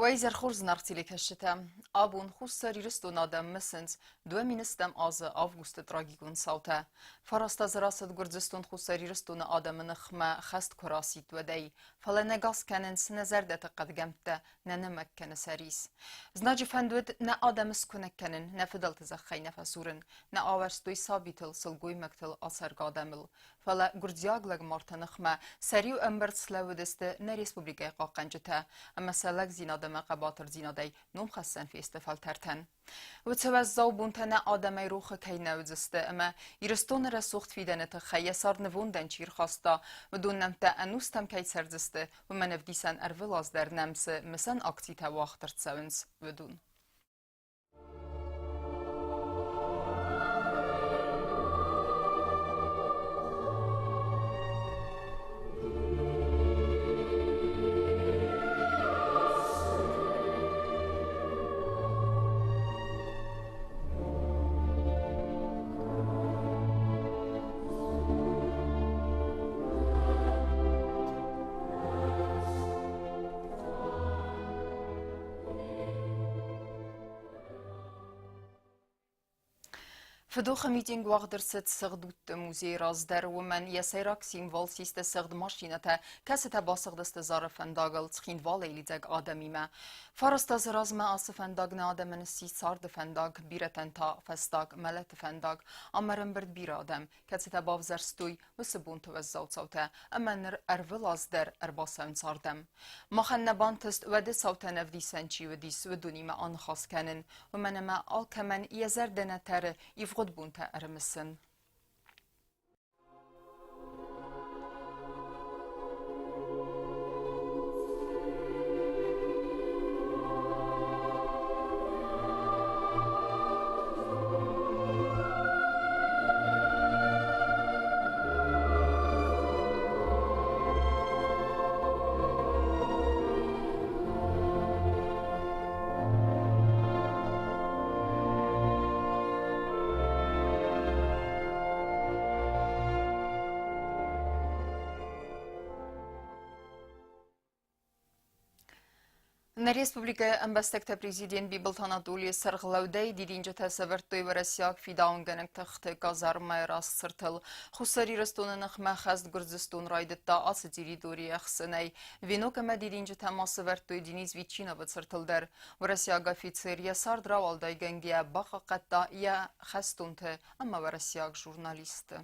Уӕ изӕр хорз, зынаргъ телекӕсджытӕ! Абон Хуссар Ирыстоны адӕм мысынц 2000 азы августы трагикон цаутӕ. Фараст азы рацыд Гуырдзыстон Хуссар Ирыстоны адӕмы ныхмӕ хӕст куы расидт, уӕдӕй. Фӕлӕ нӕ гас кӕнынц нӕ зӕрдӕты хъӕдгӕмттӕ, нӕ нымӕг кӕны сӕ рис. Знаджы фӕнд уыд нӕ адӕмы скуынӕг кӕнын, нӕ фыдӕлты зӕххӕй нӕ фӕсурын, нӕ ауӕрстой сабитыл, сылгоймӕгтыл, ацӕргӕ адӕмыл. Фӕлӕ гуырдзиаг лӕгмарты ныхмӕ сӕ риу ӕмбӕрц слӕууыдысты нӕ республикӕйы хъахъхъӕнджытӕ ӕмӕ сӕ лӕгдзинад ӕмӕ хъӕбатырдзинадӕй номхӕссӕн фесты фӕлтӕртӕн. Уыцы уӕззау бонтӕ нӕ адӕмӕй рохы кӕй нӕ уыдзысты ӕмӕ Ирыстоны рӕсугъд фидӕны тыххӕй йӕ цард нывондӕн чи рхаста, уыдон нӕмттӕ ӕнустӕм кӕй цӕрдзысты, уымӕн ӕвдисӕн ӕрвылаз дӕр нӕм цы мысӕн акцитӕ уагъд ӕрцӕуынц, уыдон. Фыдохы митинг уагъд ӕрцыд Сыгъд удты музейы раз дӕр. Уымӕн йӕ сӕйраг символ систы сыгъд машинӕтӕ, кӕцытӕ басыгъдысты Зары фӕндагыл Цхинвалӕй лидзӕг адӕмимӕ. Фараст азы размӕ ацы фӕндаг нӕ адӕмӕн сси царды фӕндаг, бирӕтӕн та фӕстаг мӕлӕты фӕндаг. Ам ӕрӕмбырд бирӕ адӕм, кӕцытӕ бавзӕрстой уыцы бонты уӕззау цаутӕ ӕмӕ ныр ӕрвылаз дӕр ӕрбацӕуынц ардӕм. Махӕн нӕ бантыст уӕды цаутӕн ӕвдисӕн чи уыдис, уыдонимӕ аныхас кӕнын, уымӕн ӕмӕ алкӕмӕн йӕ зӕрдӕ нӕ тӕры ивгъуыд бонтӕ ӕрымысын. Нӕ республикӕйы ӕмбӕстӕгтӕ президент Бибылты Анатолийы сӕргълӕудӕй дидинджытӕ сӕвӕрдтой уӕрӕсейаг фидауынгӕнӕг тыхты казармӕйы раз цыртыл. Хуссар Ирыстоны ныхмӕ хӕст Гуырдзыстон райдыдта ацы территорийы ӕхсӕнӕй. Венок ӕмӕ дидинджытӕ ма сӕвӕрдтой Денис Ветчиновы цыртыл дӕр. Уӕрӕсейаг офицер йӕ цард рауӕлдайгӕнгӕйӕ бахъахъхъӕдта йӕ хӕстонты ӕмӕ уӕрӕсейаг журналистты.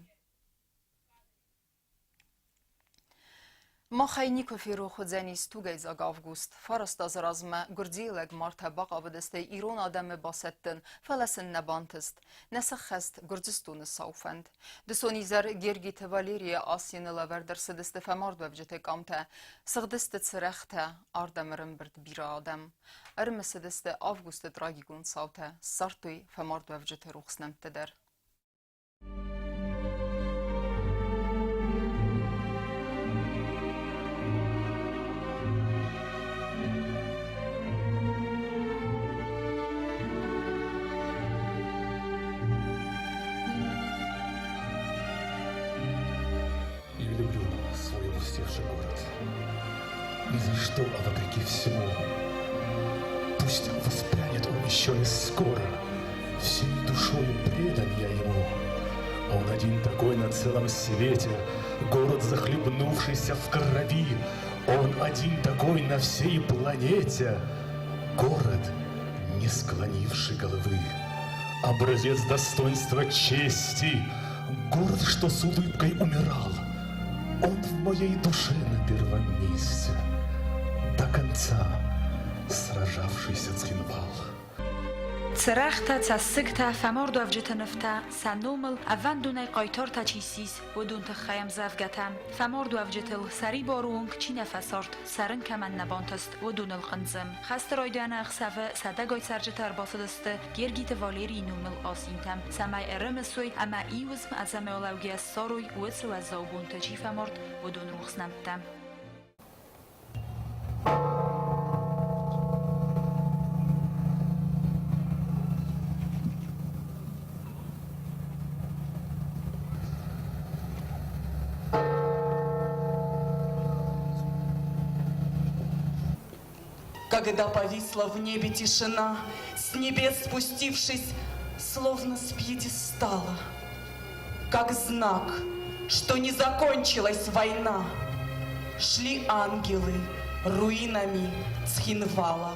Махӕй никуы ферох уыдзӕнис тугӕйдзаг август. Фараст азы размӕ гуырдзийы лӕгмартӕ бахъавыдысты ирон адӕмы басӕттын, фӕлӕ сын нӕ бантыст. Нӕ сӕххӕст Гуырдзыстоны сау фӕнд. Дысон изӕр Гергиты Валерийы асины лӕвӕрд ӕрцыдысты фӕмардуӕвджыты къамтӕ. Сыгъдысты цырӕгътӕ, ардӕм ӕрӕмбырд бирӕ адӕм. Ӕрымысыдысты августы трагикон цаутӕ, ссардтой фӕмардуӕвджыты рухс нӕмттӕ дӕр. Я люблю свой опустевший город. Ни за что, а вопреки всему. Пусть воспрянет он еще не скоро. Всей душою предан я ему. Он один такой на целом свете, Город, захлебнувшийся в крови. Он один такой на всей планете, Город, не склонивший головы. Образец достоинства чести, Город, что с улыбкой умирал. Он в моей душе на первом месте, До конца сражавшийся Цхинвал. Цырӕгътӕ, цӕссыгтӕ, фӕмардуӕвджыты нывтӕ, сӕ номыл, ӕвӕндонӕй хъайтартӕ чи ссис, уыдон тыххӕй ӕмдзӕвгӕтӕ. Фӕмардуӕвджытыл, сӕрибары онг чи нӕ фӕцард, цӕрын кӕмӕн нӕ бантыст, уыдоныл хъынцъым. Хӕсты райдианы ӕхсӕвы сӕдӕгай цӕрджытӕ ӕрбацыдысты Гергиты Валерийы номыл асинтӕм, цӕмӕй ӕрымысой ӕмӕ иу уысм ӕдзӕмӕй алӕугӕйӕ ссарой, уыцы уӕззау бонты чи фӕмард, уыдон рухс нӕмттӕ. Когда повисла в небе тишина, С небес спустившись, словно с пьедестала, Как знак, что не закончилась война, Шли ангелы руинами Цхинвала.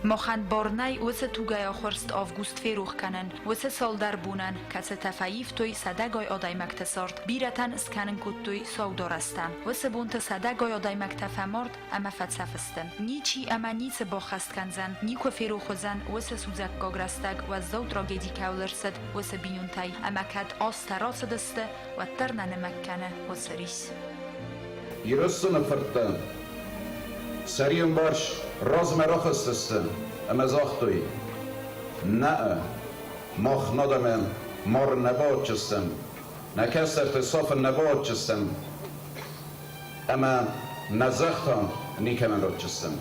Махӕн бар нӕй уыцы тугӕйахуырст август ферох кӕнын, уыцы цалдӕр бонӕн, кӕцытӕ фӕивтой сӕдӕгай адӕймӕгты цард, бирӕтӕн скӕнын кодтой сау дарӕстӕ. Уыцы бонты сӕдӕгай адӕймӕгтӕ фӕмард ӕмӕ фӕцӕф сты. Ничи ӕмӕ ницы баххӕст кӕндзӕн, никуы ферох уыдзӕн уыцы судзаггаг рӕстӕг уӕззау трагеди кӕуыл ӕрцыд, уыцы бинонтӕй, ӕмӕ кӕд азтӕ рацыдысты, уӕддӕр нӕ нымӕг кӕны уыцы рис. Ирыстоны фырттӕ сӕриӕмбарс размӕ рахызтысты ӕмӕ загътой: Нӕ, мах надӕмӕн марын нӕ бауадздзыстӕм, нӕ кӕстӕрты сафын нӕ бауадздзыстӕм ӕмӕ нӕ зӕхх та никӕмӕн ратдзыстӕм.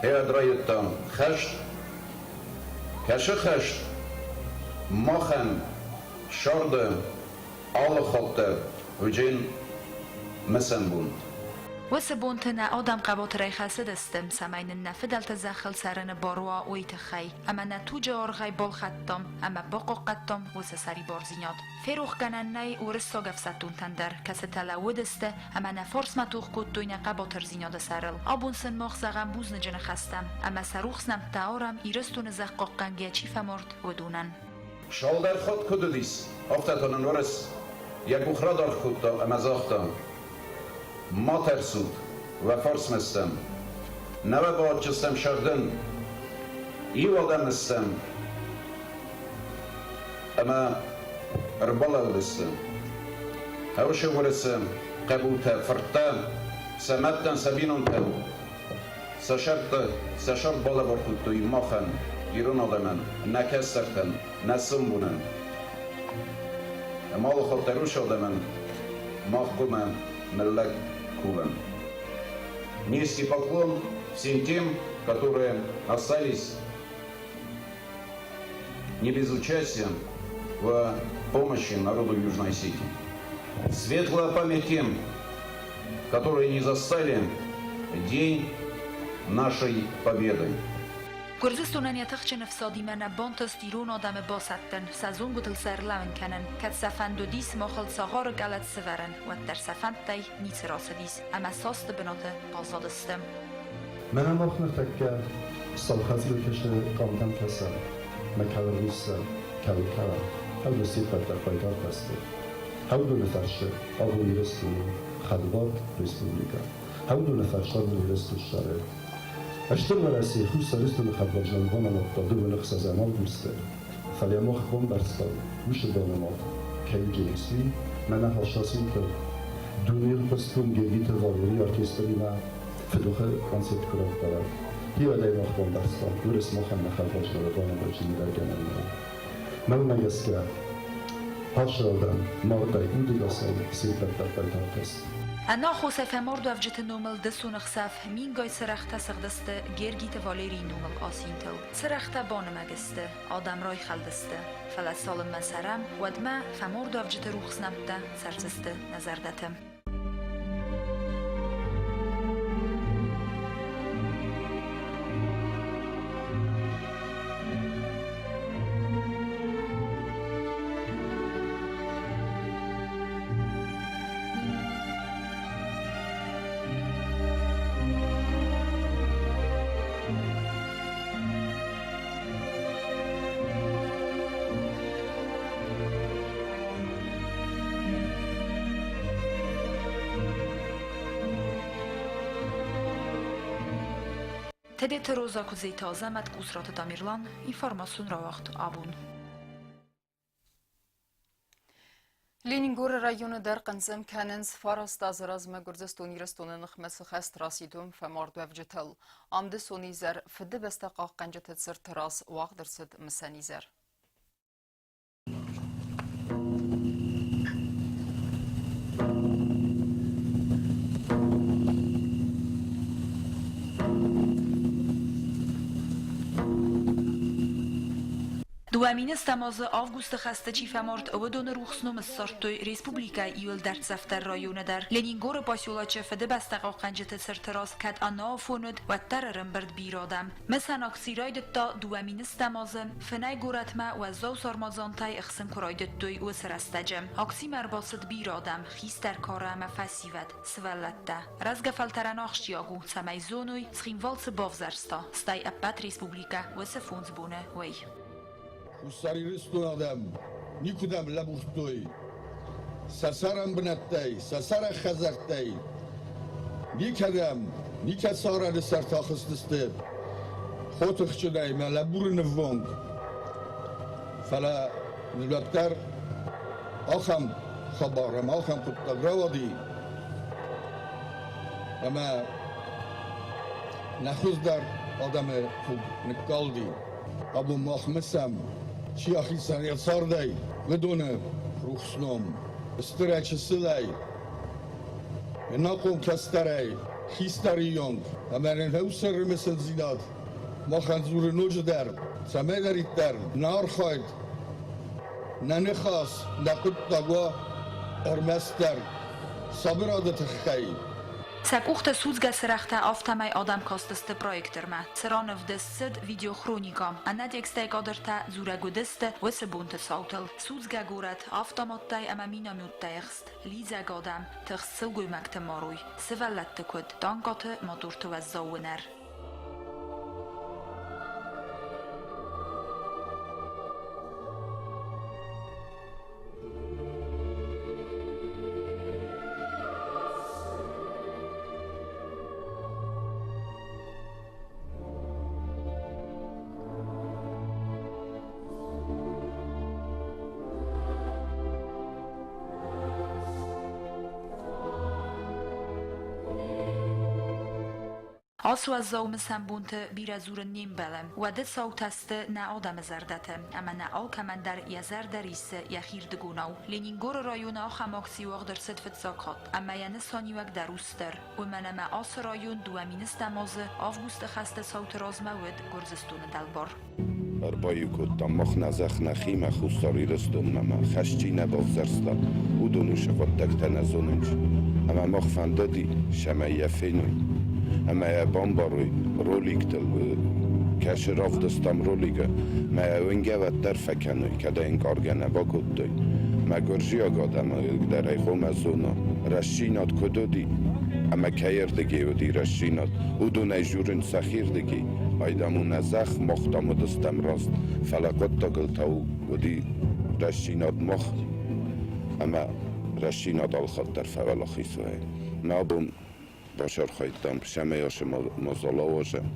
Гъе райдыдта хӕст. Кӕсы хӕст махӕн сӕрды алы хатт дӕр уыджын мысӕн бон. Уыцы бонты нӕ адӕм хъӕбатырӕй хӕцыдысты, цӕмӕй нын нӕ фыдӕлты зӕххыл цӕрыны бар уа, уый тыххӕй. Ӕмӕ нӕ туджы аргъӕй балхӕдтам ӕмӕ бахъахъхъӕдтам уыцы сӕрибардзинад. Ферохгӕнӕн нӕй уырыссаг ӕфсӕддонтӕн дӕр, кӕцытӕ лӕууыдысты ӕмӕ нӕ фарсмӕ тох кодтой нӕ хъӕбатырдзинады сӕрыл. Абон сын мах зӕгъӕм бузныджы ныхӕстӕ ӕмӕ сӕ рухс нӕмттӕ арӕм, Ирыстоны зӕхх хъахъхъӕнгӕ чи фӕмард, уыдонӕн. Цалдӕр хатт куыд уыдис, афтӕ та нын Уырыс йӕ къух радаргъ кодта ӕмӕ загъта: Ма тӕрсут, уӕ фарсмӕ стӕм. Нӕ уӕ бауадздзыстӕм сӕгъдын. Иу адӕм стӕм. Ӕмӕ ӕрбалӕудысты. Хъӕусы Уырысы хъӕбултӕ, фырттӕ, сӕ мӕдтӕн, сӕ бинонтӕн Сӕ сӕртӕ, сӕ сӕрт балӕвар кодтой махӕн, ирон адӕмӕн, нӕ кӕстӕртӕн, нӕ сомбонӕн. Ӕма алы хатт дӕр уыцы адӕмӕн мах хъуамӕ ныллӕг кувӕм. Низкий поклон всем тем, которые остались не без участия в помощи народу Южной Осетии. Светлая память тем, которые не застали день нашей победы. Гуырдзыстонӕн йӕ тыхджын ӕфсадимӕ нӕ бантыст ирон адӕмы басӕттын, сӕ зонгуытыл сӕ ӕрлӕууын кӕнын. Кӕд сӕ фӕнд уыдис махыл цагъары къӕлӕт сывӕрын, уӕддӕр сӕ фӕндтӕй ницы рацыдис ӕмӕ састы бынаты баззадысты. Мӕнӕ мах ныртӕккӕ Салхӕцъил кӕсы къамтӕм кӕсӕм, мӕ кӕлырвисса, кӕлы-кӕла, хӕлды сеппӕт дӕр хъайтартӕ сты. Хӕудоны фӕрсы абон Ирыстон у хӕдбар республикӕ. Хӕудоны фӕрсы абон Ирыстон ссары. Стыр Уӕрӕсе Хуссар Ирыстоны хӕдбар зӕнхонамадта дыууын ӕхсӕзӕм августы, фӕлӕ мах бамбӕрстам, уыцы банымад кӕй геноцид, мӕнӕ хӕссасинты дунейыл хъуыстгонд Гергиты Валерийы оркестримӕ фыдохы концерт куы радта, Хиуӕдӕй мах бамбӕрстам, уырыс махӕн нӕ хӕдбар банымад зингӕргӕнӕн нӕу. Мӕнмӕ гӕсгӕ, хӕрзаудӕн мардӕй удӕгасӕй се ппӕт дӕр хъайтартӕ сты. Ӕнаххосӕй фӕмардуӕвджыты номыл дысон ӕхсӕв мингай цырӕгътӕ сыгъдысты Гергиты Валерийы номыл асинтыл. Цырӕгътӕ банымӕг сты, адӕм райхӕлдысты. Фӕлӕ цалынмӕ цӕрӕм, уӕдмӕ фӕмардуӕвджыты рухс нӕмттӕ цӕрдзысты нӕ зӕрдӕты. Тедеты Роза Куыдзеты Азӕмӕт, Къусраты Тамерлан, информацион рауагъд Абон. Ленингоры районы дӕр хъынцъым кӕнынц фараст азы размӕ Гуырдзыстон Ирыстоны ныхмӕ цы хӕст рацыд, уым фӕмардуӕвджытыл. Ам дысон изӕр Фыдыбӕстӕ хъахъхъӕнджыты цырты раз уагъд ӕрцыд мысӕн изӕр. Дыууӕ мины ӕстӕм азы августы хӕсты чи фӕмард, уыдоны рухс ном ссардтой республикӕйы иуылдӕрддзӕфдӕр районы дӕр. Ленингоры поселочы Фыдыбӕстӕ хъахъхъӕнджыты цырты раз кӕд ӕнӕафон уыд, уӕддӕр ӕрӕмбырд бирӕ адӕм. Мысӕн акци райдыдта 2010 азы, фынӕй горӕтмӕ уӕззау сармадзантӕй ӕхсын куы райдыдтой, уыцы рӕстӕджы. Акцимӕ ӕрбацыд бирӕ адӕм, хистӕр кары ӕмӕ фӕсивӕд, сывӕллӕттӕ. Рӕзгӕ фӕлтӕрӕн ахсджиаг у, цӕмӕй зоной, Цхинвал цы бавзӕрста, стӕй ӕппӕт республикӕ уыцы фондз боны, уый. Хуссар Ирыстоны адӕм никуыдӕм лӕбурдтой сӕ цӕрӕнбынӕттӕй, сӕ цӕрӕг хӕдзӕрттӕй. Никӕдӕм, никӕцы арӕны сӕрты ахызтысты хотыхджынӕй мӕ лӕбурыны ввонг. Фӕлӕ уӕддӕр ахӕм хабар ӕмӕ ахӕм хъуыддаг рауади, ӕмӕ нӕ хуыздӕр адӕмы туг ныккалди. Абон мах мысӕм, чи ахицӕн йӕ цардӕй, уыдоны рухс ном. Стырӕй чысылӕй, ӕнахъом кӕстӕрӕй, хистӕры онг ӕмӕ нын уыцы ӕрымысындзинад махӕн дзуры ноджыдӕр, цӕмӕйдӕриддӕр нӕ архайд, нӕ ныхас, нӕ хъуыддаг уа ӕрмӕстдӕр сабырады тыххӕй. Сӕ къухты судзгӕ цырӕгътӕ, афтӕмӕй адӕм кастысты проектормӕ, цыран ӕвдыст цыд видеохроникӕ. Ӕнӕ текстӕй кадртӕ дзурӕг уыдысты уыцы бонты цаутыл. Судзгӕ горӕт, автоматтӕй ӕмӕ минометтӕй ӕхст, лидзӕг адӕм, тыхст сылгоймӕгты марой, сывӕллӕтты куыд, танкӕты моторты уӕззау уынӕр. Ацы уӕззау мысӕн бонты бирӕ дзурын не мбӕлы. Уӕды цаутӕ сты нӕ адӕмы зӕрдӕты, ӕмӕ нӕ алкӕмӕн дӕр йӕ зӕрдӕ риссы йӕхирдыгонау. Ленингоры районы ахӕм акци уагъд ӕрцыд фыццаг хатт, ӕмӕ йӕ нысаниуӕг дӕр у стыр. Уымӕн ӕмӕ ацы район 2010 азы августы хӕсты цауты размӕ уыд Гуырдзыстоны дӕлбар. Ӕрбаиу кодтам мах нӕ зӕхх нӕхимӕ, Хуссар Ирыстонмӕ ма хӕст чи нӕ бавзӕрста, уыдон уыцы хъуыддӕгтӕ нӕ зонынц. Ӕмӕ мах фӕндыди, цӕмӕй йӕ феной ӕмӕ йӕ бамбарой роликтыл, кӕцы равдыстам роликы, мӕ йӕ уынгӕ уӕддӕр фӕкӕной, кӕд ӕй ӕнкъаргӕ нӕ бакодтой. Мӕ гуырдзиаг адӕмы дӕр ӕй хъуамӕ зона, рӕстдзинад куыд уыди ӕмӕ кӕйырдыгӕй уыди рӕстдзинад, уыдонӕй дзурынц сӕхирдыгӕй. Айдам у нӕ зӕхх, мах дам уыдыстӕм раст, фӕлӕ хъуыддагыл та уыди рӕстдзинад мах, ӕмӕ рӕстдзинад алхатт дӕр фӕуӕлахиз вӕййы. Мӕ абон бацархайдтам, цӕмӕй ацы мадзал ауадзӕм,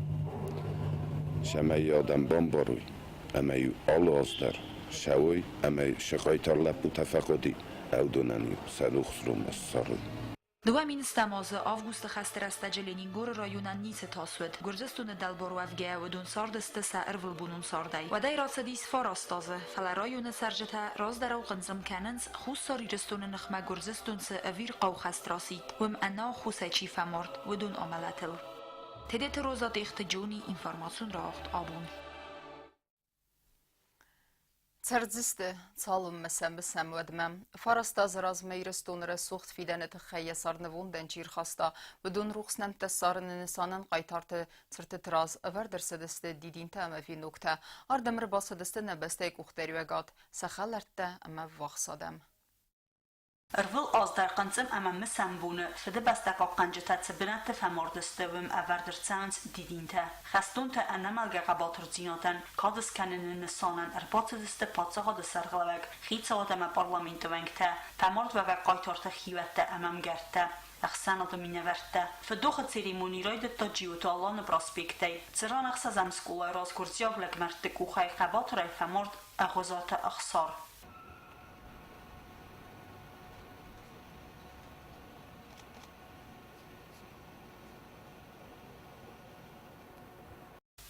цӕмӕй адӕм бамбарой ӕмӕ-иу алы аз дӕр цӕуой ӕмӕ сӕ хъайтар лӕппутӕ фӕхъуыди, уыдонӕн-иу сӕ рухс ном ссарой. 2010 азы августы хӕсты рӕстӕджы Ленингоры районӕн ницы тас уыд. Гуырдзыстоны дӕлбар уӕвгӕйӕ уыдон цардысты сӕ ӕрвылбонон цардӕй. Уӕдӕй рацыдис фараст азы, фӕлӕ районы цӕрджытӕ раздӕрау хъынцъым кӕнынц, Хуссар Ирыстоны ныхмӕ Гуырдзыстон цы ӕвирхъау хӕст расидт, уым ӕнаххосӕй чи фӕмард, уыдон амӕлӕтыл. Тедеты Роза Тъехты Джони, информацион рауагъд абон. Цӕрдзысты, цалынмӕ сӕ мысӕм, уӕдмӕ. Фараст азы размӕ Ирыстоны рӕсугъд фидӕны тыххӕй йӕ сӕрнывондӕн чи рхаста, уыдон рухс нӕмттӕ ссарыны нысанӕн хъайтарты цыртыты раз ӕвӕрд ӕрцыдысты дидинтӕ ӕмӕ веноктӕ. Ардӕм ӕрбацыдысты нӕ бӕстӕйы къухдариуӕгад, сӕ хӕлӕрттӕ ӕмӕ ӕввахс адӕм. Ӕрвыл аз дӕр хъынцъым ӕмӕ мысӕн боны Фыдыбӕстӕ хъахъхъӕнджытӕ цы бынӕтты фӕмард сты, уым ӕвӕрд ӕрцӕуынц дидинтӕ. Хӕстонтӕ ӕнӕмӕлгӕ хъӕбатырдзинадӕн кад скӕныны нысанӕн ӕрбацыдысты паддзахады сӕргълӕууӕг, хицауад ӕмӕ парламенты уӕнгтӕ, фӕмардуӕвӕг хъайтарты хиуӕттӕ ӕмӕ ӕмгӕрттӕ, ӕхсӕнады минӕвӕрттӕ. Фыдохы церемони райдыдта Джиоты Аланы проспектӕй, цыран ӕхсӕзӕм скъолайы раз гуырдзиаг лӕгмӕрдты къухӕй хъӕбатырӕй фӕмард Ӕгъуызаты Ӕхсар.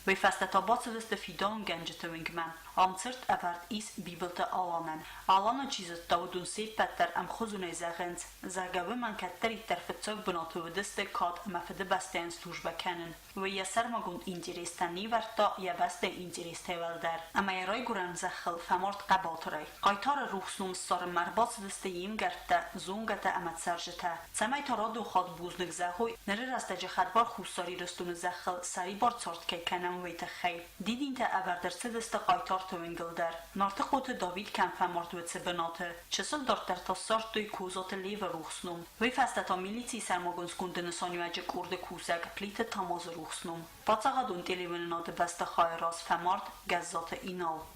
Уый фӕстӕ та бацыдысты фидауынгӕнджыты уынгмӕ. Ам цырт ӕвӕрд ис Бибылты Аланӕн. Аланы чи зыдта, уыдон се ппӕт дӕр ӕмхуызонӕй зӕгъынц, зӕгъгӕ, уымӕн кӕддӕриддӕр фыццаг бынаты уыдысты кад ӕмӕ Фыдыбӕстӕйӕн службӕ кӕнын. Уый йӕ сӕрмагонд интерестӕ не вӕрдта йӕ бӕстӕйы интерестӕй уӕлдӕр, ӕмӕ йӕ райгуырӕн зӕххыл фӕмард хъӕбатырӕй. Хъайтары рухс ном ссарынмӕ ӕрбацыдысты йе мгӕрттӕ, зонгӕтӕ ӕмӕ цӕрджытӕ, цӕмӕй та радон хатт бузныг зӕгъой, ныры рӕстӕджы хӕдбар Хуссар Ирыстоны зӕххыл сӕрибар цард кӕй кӕнӕм, уый тыххӕй. Дидинтӕ ӕвӕрд ӕрцыдысты хъайтарты уынгыл дӕр. Нартыхъоты Давид кӕм фӕмард уыцы бынаты, чысыл дарддӕр та ссардтой Козаты Левы рухс ном. Уый фӕстӕ та милицийы сӕрмагонд сконды нысаниуӕджы къорды кусӕг Плиты Тамазы рухс ном. Паддзахадон телеуынынады бӕстыхайы раз фӕмард Гӕззаты Инал.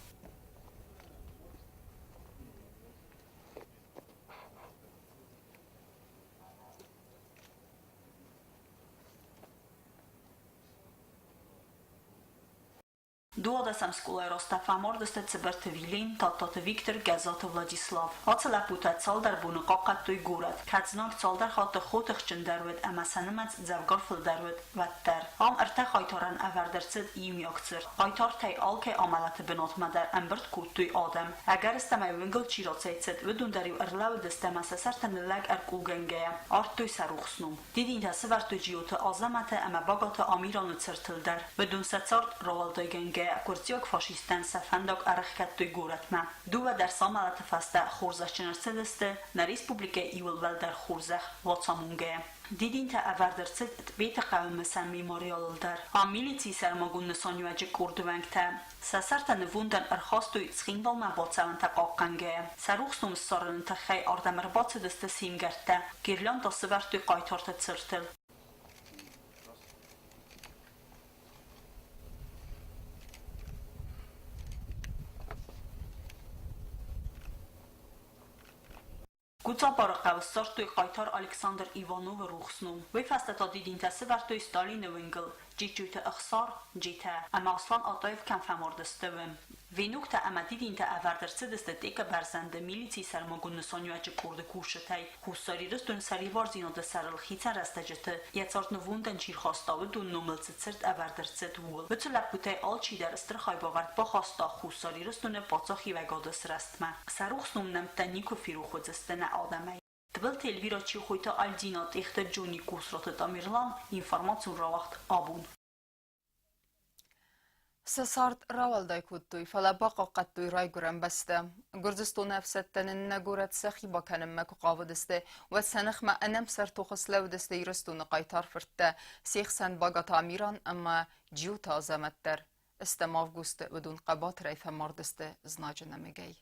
Дыууадӕсӕм скъолайы рӕзтӕ фӕмардысты Цыбырты Вилен, Тадтаты Виктор, Гӕззаты Владислав. Ацы лӕппутӕ цалдӕр боны хъахъхъӕдтой горӕт, кӕд знаг цалдӕр хатты хотыхджындӕр уыд ӕмӕ сӕ нымӕц дзӕвгар фылдӕр уыд, уӕддӕр. Ам ӕртӕ хъайтарӕн ӕвӕрд ӕрцыд иумиаг цырт. Хъайтартӕй алкӕй амӕлӕты бынатмӕ дӕр ӕмбырд кодтой адӕм. Ӕгӕрыстӕмӕй уынгыл чи рацӕйцыд, уыдон дӕр-иу ӕрлӕууыдысты ӕмӕ сӕ сӕртӕ ныллӕг ӕркъулгӕнгӕйӕ ардтой сӕ рухс ном. Дидинтӕ сӕвӕрдтой Джиоты Азӕмӕты ӕмӕ Багаты Амираны цыртыл дӕр. Уыдон сӕ цард рауӕлдайгӕнгӕйӕ гуырдзиаг фашисттӕн сӕ фӕндаг ӕрӕхгӕдтой горӕтмӕ. Дыууӕ дӕр сӕ амӕлӕты фӕстӕ хорзӕхджын ӕрцыдысты нӕ республикӕйы иууыл уӕлдӕр хорзӕх Уацамонгӕйӕ. Дидинтӕ ӕвӕрд ӕрцыд Тъбеты хъӕуы мысӕн мемориалыл дӕр. Ам милицийы сӕрмагонд нысаниуӕджы къорды уӕнгтӕ сӕ сӕртӕ нывондӕн ӕрхастой Цхинвалмӕ бацӕуӕнтӕ хъахъхъӕнгӕйӕ. Сӕ рухс ном ссарыны тыххӕй ардӕм ӕрбацыдысты се мгӕрттӕ, гирлянтӕ сӕвӕрдтой хъайтарты цыртыл. Гуцъапары хъӕуы ссардтой хъайтар Александр Ивановы рухс ном. Уый фӕстӕ та дидинтӕ сӕвӕрдтой Сталины уынгыл, Джиджджойты Ӕхсар, Джитӕ ӕмӕ Аслан Атаев кӕм фӕмард сты, уым. Веноктӕ ӕмӕ дидинтӕ ӕвӕрд ӕрцыдысты Тъекы бӕрзӕнды милицийы сӕрмагонд нысаниуӕджы къорды кусджытӕй. Хуссар Ирыстоны сӕрибардзинады сӕрыл хицӕн рӕстӕджыты йӕ цард нывондӕн чи рхаста, уыдон номыл цы цырт ӕвӕрд ӕрцыд, ууыл. Уыцы лӕппутӕй алчидӕр стыр хайбавӕрд бахаста Хуссар Ирыстоны паддзахиуӕгады сырӕзтмӕ. Сӕ рухс ном нӕмттӕ никуы ферох уыдзысты нӕ адӕмӕй. Тыбылты Эльвира Чехойты Альдина, Тъехты Джони Косраты Тамерлан, информацион рауагъд Абон. Сӕ цард рауӕлдай кодтой, фӕлӕ бахъахъхъӕдтой райгуырӕн бӕстӕ. Гуырдзыстоны ӕфсӕдтӕ нын нӕ горӕт сӕхи бакӕнынмӕ куы хъавыдысты, уӕд сӕ ныхмӕ ӕнӕмсӕр тохы слӕууыдысты Ирыстоны хъайтар фырттӕ, се хсӕн Багаты Амиран ӕмӕ Джиоты Азӕмӕт дӕр. Ӕстӕм августы уыдон хъӕбатырӕй фӕмардысты знаджы нӕмыгӕй.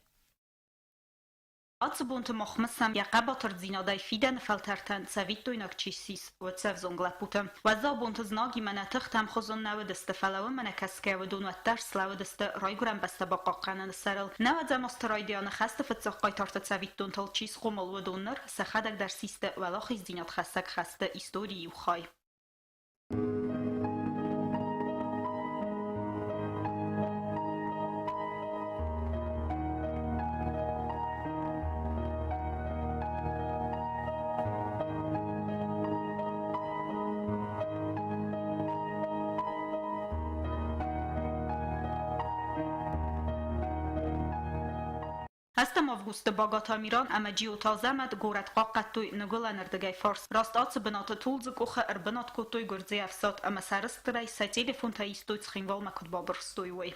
Ацы бонты мах мысӕм, йӕ хъӕбатырдзинадӕй фидӕны фӕлтӕртӕн цӕвиттойнаг чи ссис, уыцы ӕвзонг лӕппутӕ. Уӕззау бонты знагимӕ нӕ тыхтӕ ӕмхуызон нӕ уыдысты, фӕлӕ уымӕ нӕ кӕсгӕ уыдон уӕддӕр слӕууыдысты райгуырӕн бӕстӕ бахъахъхъӕныны сӕрыл. Нӕуӕдзӕм азты райдианы хӕсты фыццаг хъайтарты цӕвиттонтыл чи схъомыл, уыдон ныр сӕхӕдӕг дӕр систы уӕлахиздзинадхӕссӕг хӕсты историйы иу хай. Ӕстӕм августы Багаты Амиран ӕмӕ Джиоты Азӕмӕт горӕт хъахъхъӕдтой ныгуылӕнырдыгӕй фарс. Раст ацы бынаты тулдзы къухы ӕрбынат кодтой гуырдзыйы ӕфсад ӕмӕ сӕрыстырӕй сӕ телефонтӕ истой Цхинвалмӕ куыд бабырстой, уый.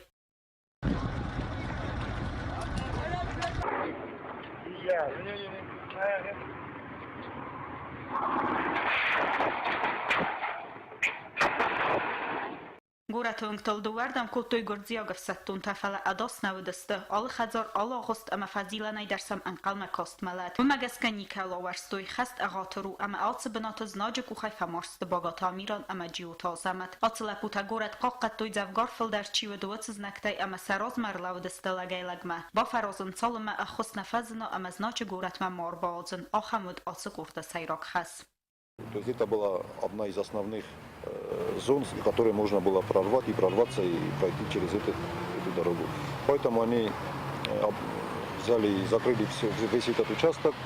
Горӕты уынгтыл дыууӕрдӕм кодтой гуырдзиаг ӕфсӕддонтӕ, фӕлӕ ӕдас нӕ уыдысты. Алы хӕдзар, алы агъуыст ӕмӕ фӕзилӕнӕй дӕр сӕм ӕнхъӕлмӕ каст мӕлӕт. Уымӕ гӕсгӕ никӕуыл ауӕрстой, хӕст ӕгъатыр у ӕмӕ алцы бынаты знаджы къухӕй фӕмард Багаты Амиран ӕмӕ Джиоты Азӕмӕт. Ацы лӕппутӕ горӕт хъахъхъӕдтой дзӕвгар фылдӕр чи уыд, уыцы знӕгтӕй ӕмӕ сӕ размӕ ӕрлӕууыдысты лӕгӕй-лӕгмӕ. Бафӕразын, цалынмӕ ӕххуыс нӕ фӕзына ӕмӕ знаджы горӕтмӕ ма ӕрбауадзын, ахӕм уыд ацы къорды сӕйраг хӕс. То есть это была одна из основных зон, которые можно было прорвать и прорваться и пройти через эту дорогу. Поэтому они взяли и закрыли все, весь этот участок.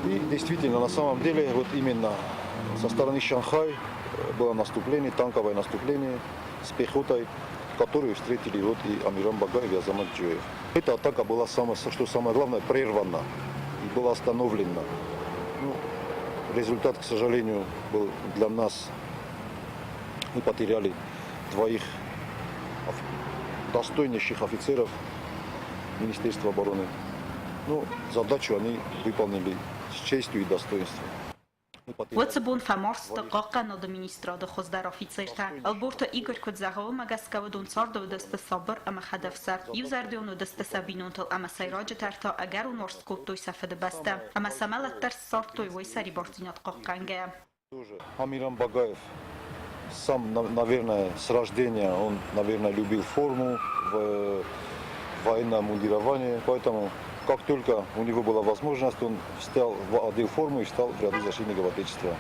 И действительно, на самом деле, вот именно Со стороны Шанхай было наступление, танковое наступление с пехотой, которую встретили вот и Амиран Багаев и Азамат Джиоев. Эта атака была, самое, что самое главное, прервана и была остановлена. Ну, результат, к сожалению, был для нас. Мы потеряли двоих достойнейших офицеров Министерства обороны. Ну, задачу они выполнили с честью и достоинством. Уыцы бон фӕмард сты Хъахъхъӕнады министрады хуыздӕр афицертӕ. Ӕлборты Игорь куыд зӕгъы, уымӕ гӕсгӕ уыдон царды уыдысты сабыр ӕмӕ хӕдӕфсард, иузӕрдион уыдысты сӕ бинонтыл ӕмӕ сӕйраджыдӕр та ӕгӕрон уарзт кодтой сӕ фыдыбӕстӕ ӕмӕ сӕ мӕлӕт дӕр ссардтой уый сӕрибардзинад хъахъхъӕнгӕйӕ. Амиран Багаев сам, наверное, с рождения он, наверное, любил форму, военное мундирование, поэтому как только у него была возможность, он встал, одел форму и встал в ряды защитников Отечества.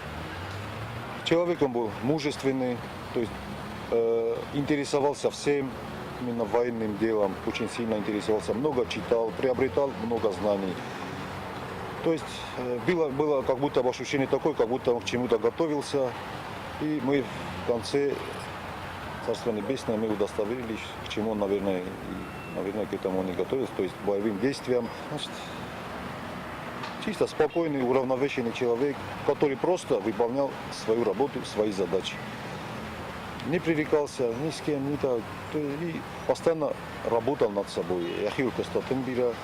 Человек он был мужественный, то есть интересовался всем, именно военным делом, очень сильно интересовался, много читал, приобретал много знаний. То есть было как будто бы ощущение такое, как будто он к чему-то готовился. И мы в конце, Царство Небесное, мы удостоверились, к чему он, наверное, и, наверное, к этому он и готовился, то есть боевым действиям. Значит, чисто спокойный, уравновешенный человек, который просто выполнял свою работу, свои задачи. Не пререкался ни с кем, ни так. И постоянно работал над собой. Йӕхиуыл куыста тынг бирӕ.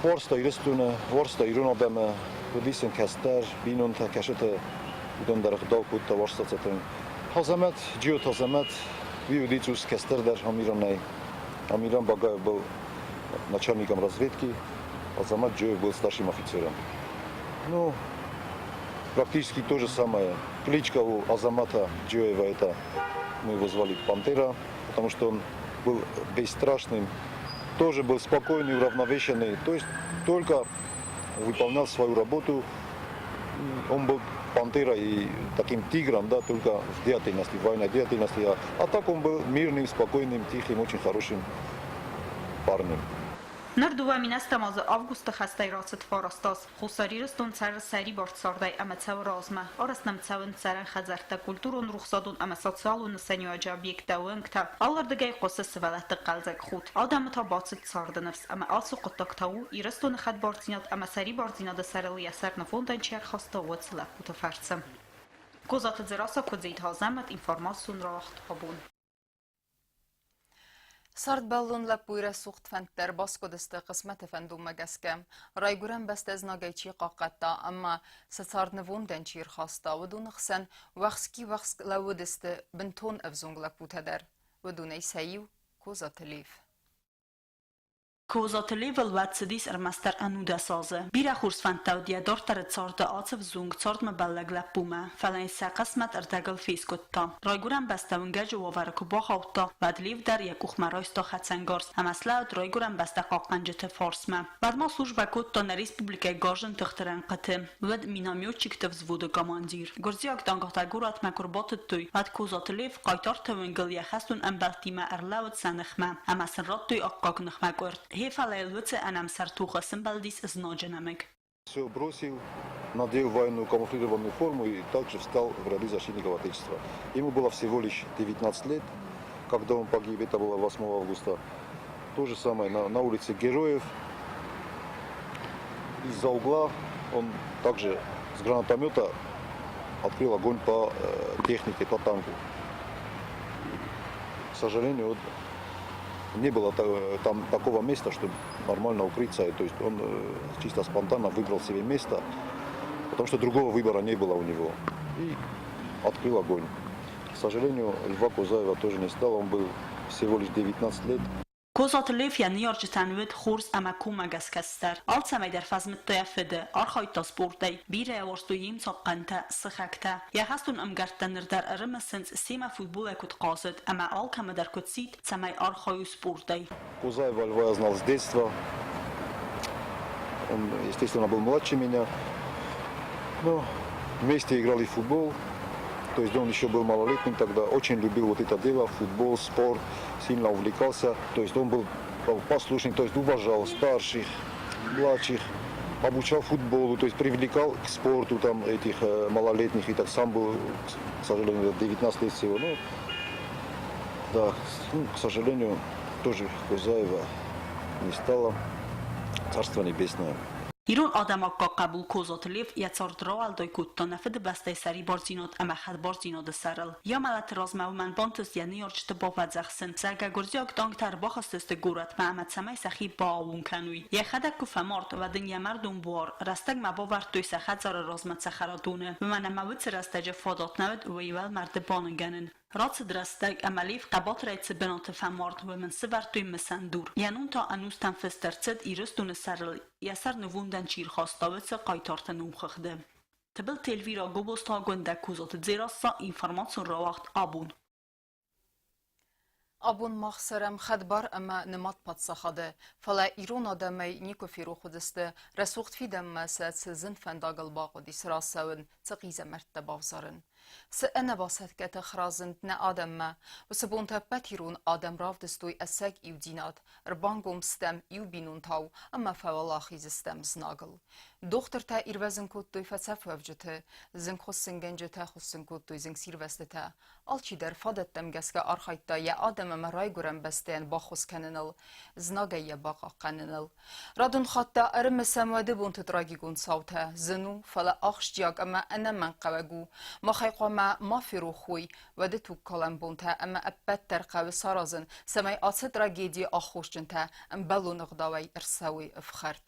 Уарзта Ирыстоны, уарзта ирон адӕмы, уыдис ын кӕстӕр, бинонтӕ, кӕсыты, уыдон дӕр ӕгъдау кодта, уарзта сӕ тынг. Азӕмӕт, Джиоты Азӕмӕт, уый уыди цъус кӕстӕрдӕр Амиранӕй. Амиран Багаев был начальником разведки, Азамат Джиоев был старшим офицером. Ну, практически то же самое. Кличка у Азамата Джиоева это, мы его звали Пантера, потому что он был бесстрашным, тоже был спокойный, уравновешенный, то есть только выполнял свою работу. Он был пантерой и таким тигром, да, только в деятельности, в военной деятельности. А так он был мирным, спокойным, тихим, очень хорошим парнем. Ныр 2010 азы августы хӕстӕй рацыд фараст аз. Хуссар Ирыстон цӕры сӕрибар цардӕй ӕмӕ цӕуы размӕ. Арӕзт нӕм цӕуынц цӕрӕн хӕдзӕрттӕ, культурон-рухсадон ӕмӕ социалон нысаниуӕджы объекттӕ, уынгтӕ. Алырдыгӕй хъуысы сывӕллӕтты хъӕлдзӕг худт. Адӕмы та бацыд царды ныфс ӕмӕ ацы хъуыддаг та у, Ирыстоны хӕдбардзинад ӕмӕ сӕрибардзинады сӕрыл йӕ сӕр нывондӕн чи ӕрхаста, уыцы лӕппуты фӕрцы. Козаты Дзерассӕ, Куыдзиты Азӕмӕт, информацион рауагъд абон. Цардбӕллон лӕппуйы рӕсугъд фӕндтӕ ӕрбаскъуыдысты хъысмӕты фӕндонмӕ гӕсгӕ. Райгуырӕн бӕстӕ знагӕй чи хъахъхъӕдта ӕмӕ сӕ цард нывондӕн чи ӕрхаста, уыдоны хсӕн уӕхски-уӕхск лӕууыдысты бынтон ӕвзонг лӕппутӕ дӕр. Уыдонӕй сӕ иу Козаты Лев. Козаты Левыл уӕд цыдис ӕрмӕстдӕр 19 азы. Бирӕ хорз фӕндтӕ уыд йӕ дарддӕры царды ацы взонг цардмӕ бӕллӕг лӕппумӕ, фӕлӕ йын сӕ хъысмӕт ӕрдӕгыл фескъуыдта. Райгуырӕн бӕстӕ уынгӕджы уавӕры куы бахаудта, уӕд Лев дӕр йӕ къухмӕ райста хӕцӕнгарз ӕмӕ слӕууыд райгуырӕн бӕстӕ хъахъхъӕнджыты фарсмӕ. Уӕд ма службӕ кодта нӕ республикӕйы гарзджын тыхты рӕнхъыты. Уӕд минометчикты взводы командир. Гуырдзиаг танкӕтӕ горӕтмӕ куы рбатыдтой, уӕд Козаты Лев хъайтарты уынгыл йӕ хӕстон ӕмбӕлттимӕ ӕрлӕууыд сӕ ныхмӕ ӕмӕ сын радтой аккаг ныхмӕкъуырд. Гъе фӕлӕ йыл уыцы ӕнӕмсӕр тохы сымбӕлдис знаджы нӕмыг. Все бросил, надел военную камуфлированную форму и также встал в ряды защитников Отечества. Ему было всего лишь 19 лет, когда он погиб, это было 8 августа. То же самое на улице Героев. Из-за угла он также с гранатомета открыл огонь по технике, по танку. К сожалению, вот, не было там такого места, чтобы нормально укрыться. То есть он чисто спонтанно выбрал себе место, потому что другого выбора не было у него. И открыл огонь. К сожалению, Льва Козаева тоже не стало, он был всего лишь 19 лет. Козаты Лев йӕ ныййарджытӕн уыд хорз ӕмӕ коммӕгӕс кӕстӕр. Алцӕмӕй дӕр фӕзмыдта йӕ фыды, архайдта спортӕй, бирӕ уарзтой йе мцахъхъӕнтӕ, сыхӕгтӕ. Йӕ хӕстон ӕмгӕрттӕ ныр дӕр ӕрымысынц, семӕ футболӕй куыд хъазыд ӕмӕ алкӕмӕ дӕр куыд сидт, цӕмӕй архайой спортӕй. Козаева Льва я знал с детства. Он, естественно, был младше меня. Но вместе играли в футбол. То есть он еще был малолетним тогда, очень любил вот это дело, футбол, спорт, сильно увлекался. То есть он был послушный, то есть уважал старших, младших. Обучал футболу, то есть привлекал к спорту там этих малолетних. И так сам был, к сожалению, 19 лет всего. Ну, да, ну, к сожалению, тоже Козаева не стало. Царство небесное. Ирон адӕм аккаг хъӕбул Козаты Лев йӕ цард рауӕлдай кодта нӕ Фыдыбӕстӕйы сӕрибардзинад ӕмӕ хӕдбардзинады сӕрыл. Йӕ мӕлӕты размӕ уымӕн бантыст йӕ ныййарджыты бафӕдзӕхсын, зӕгъгӕ, гуырдзиаг танктӕ ӕрбахызтысты горӕтмӕ ӕмӕ цӕмӕй сӕхи бааууон кӕной. Йӕхӕдӕг куы фӕмард, уӕд ын йӕ мӕрдон буар рӕстӕгмӕ бавӕрдтой сӕ хӕдзары размӕ цӕхӕрадоны, уымӕн ӕмӕ уыцы рӕстӕджы фадат нӕ уыд уый уӕлмӕрды баныгӕнын. Рацыд рӕстӕг ӕмӕ Лев хъӕбатырӕй цы бынаты фӕмард, уым ын сывӕрдтой мысӕн дур. Йӕ ном та ӕнустӕм фыст ӕрцыд Ирыстоны сӕрыл йӕ сӕр нывондӕн чи рхаста, уыцы хъайтарты номхыгъды. Тыбылты Эльвира, Гобозты Агуындӕ, Козаты Дзерассӕ, информацион рауагъд абон. Абон мах цӕрӕм хӕдбар ӕмӕ нымад паддзахады, фӕлӕ ирон адӕмӕй никуы ферох уыдзысты, рӕсугъд фидӕнмӕ сӕ цы зын фӕндагыл бахъуыдис рацӕуын, цы хъизӕмӕрттӕ бавзарын. Цы ӕнӕбасӕтгӕ тых разынд нӕ адӕммӕ, уыцы бонты ӕппӕт ирон адӕм равдыстой ӕцӕг иудзинад, ӕрбангом стӕм иу бинонтау ӕмӕ фӕуӕлахиз стӕм знагыл. Дохтыртӕ ирвӕзын кодтой фӕцӕфуӕвджыты, зынгхуыссынгӕнджытӕ хуыссын кодтой зынгсирвӕзтытӕ. Алчидӕр фадӕттӕм гӕсгӕ архайдта йӕ адӕм ӕмӕ райгуырӕн бӕстӕйӕн баххуыс кӕныныл, знагӕй йӕ бахъахъхъӕныныл. Радон хатт та ӕрымысӕм уӕды бонты трагикон цаутӕ. Зын у, фӕлӕ ахсджиаг ӕмӕ ӕнӕмӕнгхъӕуӕг у. Махӕй хъуамӕ ма ферох уой уӕды тугкалӕн бонтӕ ӕмӕ ӕппӕт дӕр хъӕуы саразын, цӕмӕй ацы трагедийы аххосджынтӕ ӕмбӕлон ӕгъдауӕй ӕрцӕуой ӕфхӕрд.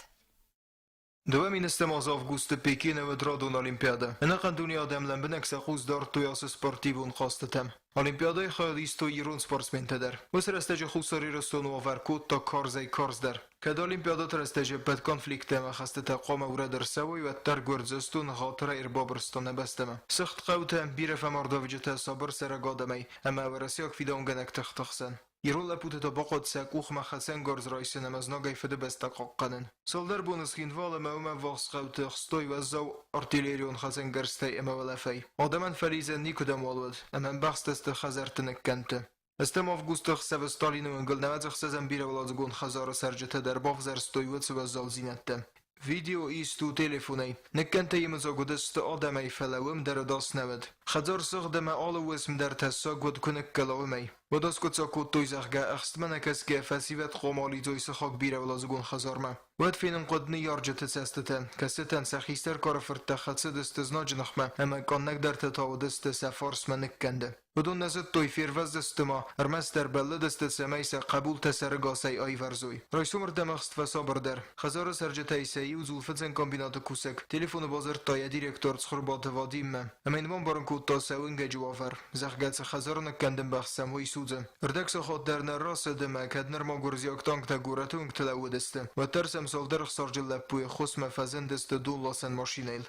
Дыууӕ минӕстӕм азы августы Пекины уыд радон Олимпиадӕ. Ӕнӕхъӕн дуне адӕм лӕмбынӕг сӕ хъус дардтой ацы спортивон хъӕзтытӕм. Олимпиадӕйы хайад истой ирон спортсментӕ дӕр. Уыцы рӕстӕджы Хуссар Ирыстоны уавӕр кодта карзӕй-карздӕр. Кӕд Олимпиадӕты рӕстӕджы ӕппӕт конфликттӕ ӕмӕ хӕстытӕ хъуамӕ урӕд ӕрцӕуой, уӕддӕр Гуырдзыстон ӕгъатырӕй ӕрбабырста нӕ бӕстӕмӕ. Сыгъд хъӕутӕ, бирӕ фӕмардуӕвджытӕ сабыр цӕрӕг адӕмӕй ӕмӕ уӕрӕсейаг фидауынгӕнӕг тыхты хсӕн. Ирон лӕппутӕ та бахъуыд сӕ къухмӕ хӕцӕнгарз райсын ӕмӕ знагӕй фыдыбӕстӕ хъахъхъӕнын. Цалдӕр боны Цхинвал ӕмӕ уымӕ ӕввахс хъӕуты ӕхстой уӕззау артиллерион хӕцӕнгӕрзтӕй ӕмӕ уӕлӕфӕй. Адӕмӕн фӕлидзӕн никуыдӕмуал уыд, ӕмӕ ӕмбӕхстысты хӕдзӕртты ныккӕндты. Ӕстӕм августы ӕхсӕвы Сталины уынгыл 96 бирӕуӕладзыгон хӕдзары цӕрджытӕ дӕр бавзӕрстой уыцы уӕззаудзинӕдтӕ. Видео ист у телефонӕй. Ныккӕндтӕ йемыдзаг уыдысты адӕмӕй, фӕлӕ уым дӕр ӕдас нӕ уыд. Хӕдзар сыгъд ӕмӕ алы уысм дӕр тӕссаг уыд, куы ныккӕла, уымӕй. Уӕд аскъуыддзаг кодтой, зӕгъгӕ, ӕхстмӕ нӕ кӕсгӕ, фӕсивӕд хъуамӕ алидзой сыхаг бирӕуӕладзыгон хӕдзармӕ. Уӕд фенын хъуыд ныййарджыты цӕстытӕ, кӕцытӕн сӕ хистӕр кары фырттӕ хӕцыдысты знаджы ныхмӕ ӕмӕ къаннӕгдӕртӕ та уыдысты сӕ фарсмӕ ныккӕнды. Уыдон нӕ зыдтой, фервӕздзысты ма, ӕрмӕстдӕр бӕллыдысты, цӕмӕй сӕ хъӕбултӕ сӕрыгасӕй аивӕрзой. Райсомырдӕм ӕхст фӕсабырдӕр. Хӕдзары цӕрджытӕй сӕ иу дзулфыцӕн комбинаты кусӕг телефоны бадзырдта йӕ директор Цхуырбаты Вадиммӕ ӕмӕ йын бамбарын кодта сӕ уынгӕджы уавӕр, зӕгъгӕ, цы хӕдзары ныккӕнды мбӕхсӕм, уый судзы. Ӕрдӕг сахат дӕр нӕ рацыд ӕмӕ кӕд нырма гуырдзиаг танктӕ горӕты уынгты лӕууыдысты, уӕддӕр сӕм цалдӕр ӕхсарджын лӕппуйы ӕххуысмӕ фӕзындысты донласӕн машинӕйыл.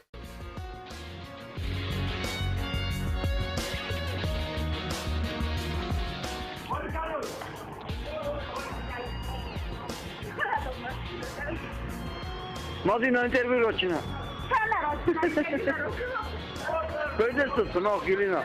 Мадина интервью рочина. Пойдешь Елена.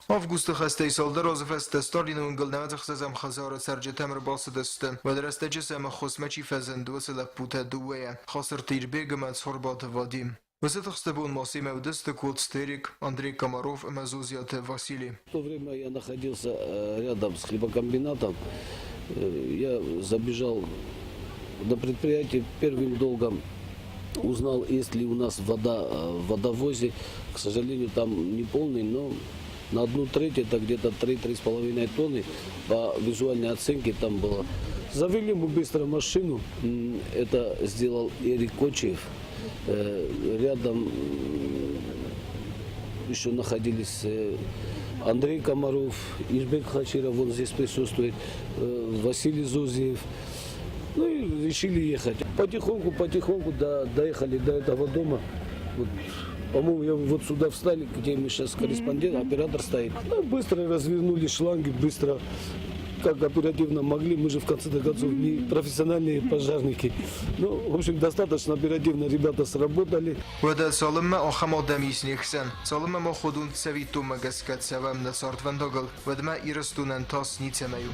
Августы хӕстӕй цалдӕр азы фӕстӕ Сталины уынгыл 96-ӕм хӕдзары цӕрджытӕм ӕрбацыдысты. Уӕд рӕстӕджы сӕм ӕххуысмӕ чи фӕзынд, уыцы лӕппутӕ дыууӕйӕ, Хацырты Ирбег ӕмӕ Цхуырбаты Вадим. Уыцы тыхсты бон ма семӕ уыдысты Коцты Эрик, Андрей Комаров ӕмӕ Зозиаты Васили. В то время я находился рядом с хлебокомбинатом. Я забежал на предприятие первым долгом узнал, есть ли у нас вода в водовозе. К сожалению, там не полный, но на одну треть, это где-то 3-3,5 тонны, по визуальной оценке там было. Завели мы быстро машину, это сделал Эрик Кочиев. Рядом еще находились Андрей Комаров, Ижбек Хачиров, он здесь присутствует, Василий Зузиев. Ну и решили ехать. Потихоньку, потихоньку доехали до этого дома. Вот, по-моему, я вот сюда встали, где мы сейчас корреспондент, оператор стоит. Ну, быстро развернули шланги, быстро, как оперативно могли. Мы же в конце концов не профессиональные пожарники. Ну, в общем, достаточно оперативно ребята сработали. Уӕдӕ цалынмӕ ахӕм адӕм ис не хсӕн, цалынмӕ мах уыдон цӕвиттонмӕ гӕсгӕ цӕвӕм нӕ цардвӕндагыл, уӕдмӕ Ирыстонӕн тас ницӕмӕй у.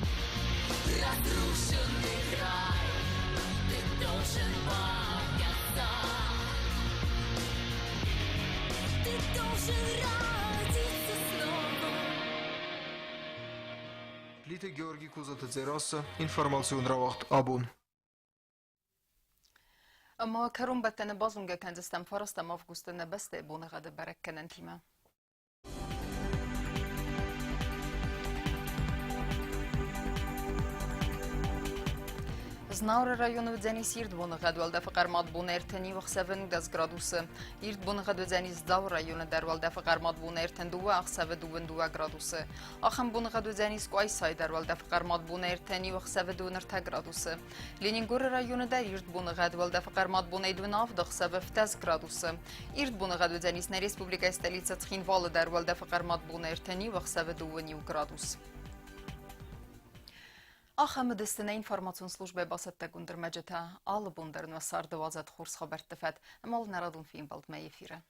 Разрушенный край, ты должен покаяться. Ты должен родиться снова. Плиты Георги Козаты Дзерассӕ, информацион рауагъд Абон. Ӕмӕ кӕронбӕттӕны базонгӕ кӕндзыстӕм фарӕстӕм августы нӕ бӕстӕйы боныгъӕды бӕрӕггӕнӕнтимӕ. Знауыры районы уыдзӕнис ирд боныгъӕд, уӕлдӕфы хъӕрмад бон 31 ӕхсӕвы 19 градусы. Ирд боныгъӕд уыдзӕнис Дзауы районы дӕр, уӕлдӕфы хъӕрмад бон 32 ӕхсӕвы 22 градусы. Ахӕм боныгъӕд уыдзӕнис Къуайсайы дӕр, уӕлдӕфы хъӕрмад бон 31 ӕхсӕвы 23 градусы. Ленингоры районы дӕр ирд боныгъӕд, уӕлдӕфы хъӕрмад бонӕй 27 ӕхсӕвы 7 градусы. Ирд боныгъӕд уыдзӕнис нӕ республикӕйы столицӕ Цхинвалы дӕр, уӕлдӕфы хъӕрмад бон 31 ӕхсӕвы 21 градус. Ахӕм уыдысты нӕ информацион службӕйы бацӕттӕгонд ӕрмӕджытӕ. Алы бон дӕр нӕ царды уадзӕд хорз хабӕртты фӕд ӕмӕ нӕ радон фембӕлдмӕ эфиры.